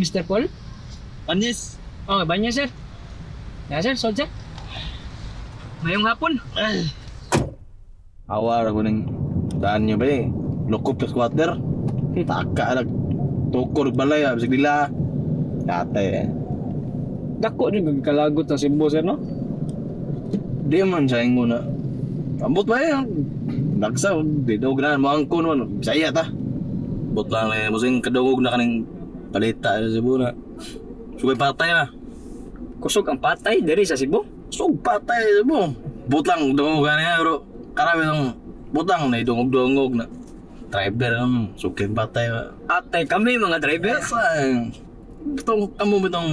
Mr. Paul? Panis. Oh, banyo, sir. Ya, sir, soldier. Mayong hapon. Awa ra ko ning daan niyo ba eh. Lukop sa squatter. Taka lag tukor balay ah, bisag dila. Dati eh. Dako din kalagot sa Cebu, sir, no? Di man siya ingon na. Ambot ba eh. Nagsa, di daw ganahan mo ang kuno. Bisaya ta. Bot lang eh, busing kadungog na kaning palita sa Cebu na. Sugay patay na. Kusog ang patay diri sa Cebu. Sug patay sa Cebu. Bot lang dungog niya pero karami ng butang na idungog-dungog na. Driver sugay patay ba. Atay kami mga driver. Sa itong amo mo itong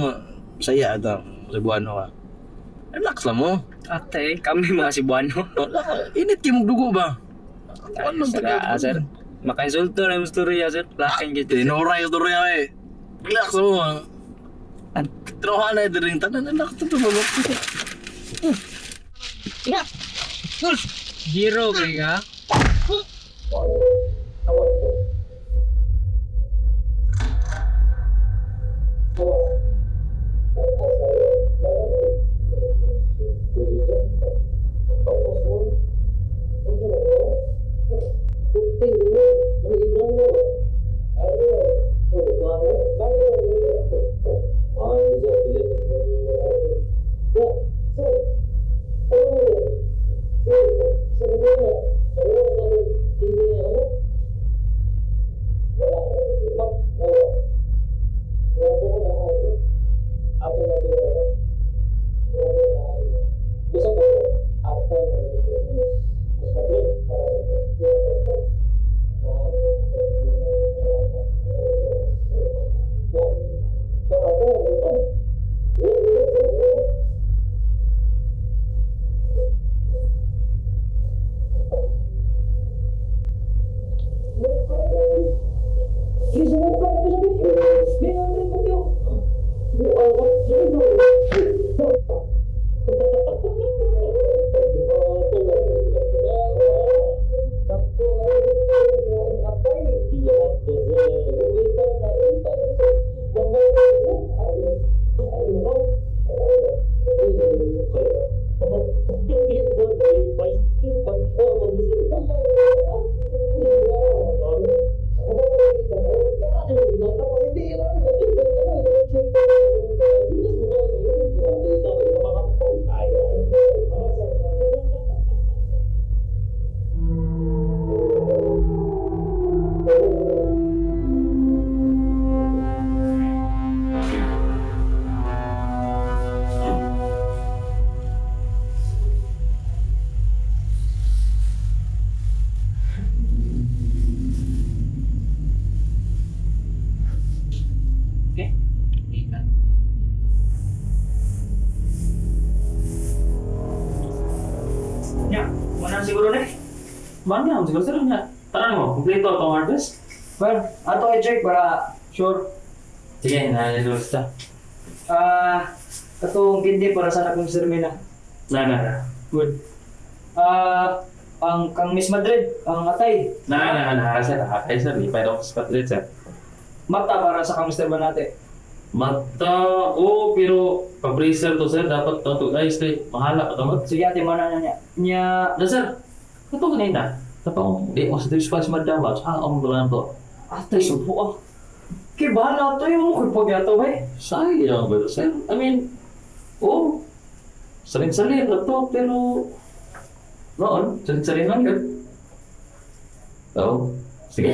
saya ito Cebuano ka. Relax lang mo. Atay kami mga Cebuano. Wala ka. Init kay mong dugo ba? Ano Sir, ah, sir. Makainsulto na yung storya, sir. Laking gitu. Tinuray yung tuloy eh. Relax mo. An- Tinuha na ito rin. Tanan, relax ito mo. Giro kay ka. Okay. Nya, wala siguro na eh. Mana ang siguro sir nga. Tara mo, kumpleto atong harvest. Well, ato i-check para sure. Sige, nalilus ta. Ah, katong kindi para sa akong Sir Mina. Na na na. Good. Ah, ang kang Miss Madrid, ang atay. Na na na sir, okay sir, lipay daw sa Madrid sir. Mata para sa kang Mr. Banate. Mata, oh, pero pag-bracer to sir, dapat to to guys, kay mahala pa to. Sige, ate, mana na niya. Niya, Na sir, kato kanina. Tapos, di mo sa dispatch madam ba? Sa ang bulan to. Atay, subo ah. Kay bahala to, yung mo kay pagyato eh. Sayang ba to, sir? I mean, oh, salin-salin na to, pero noon, salin-salin lang yun. So, sige.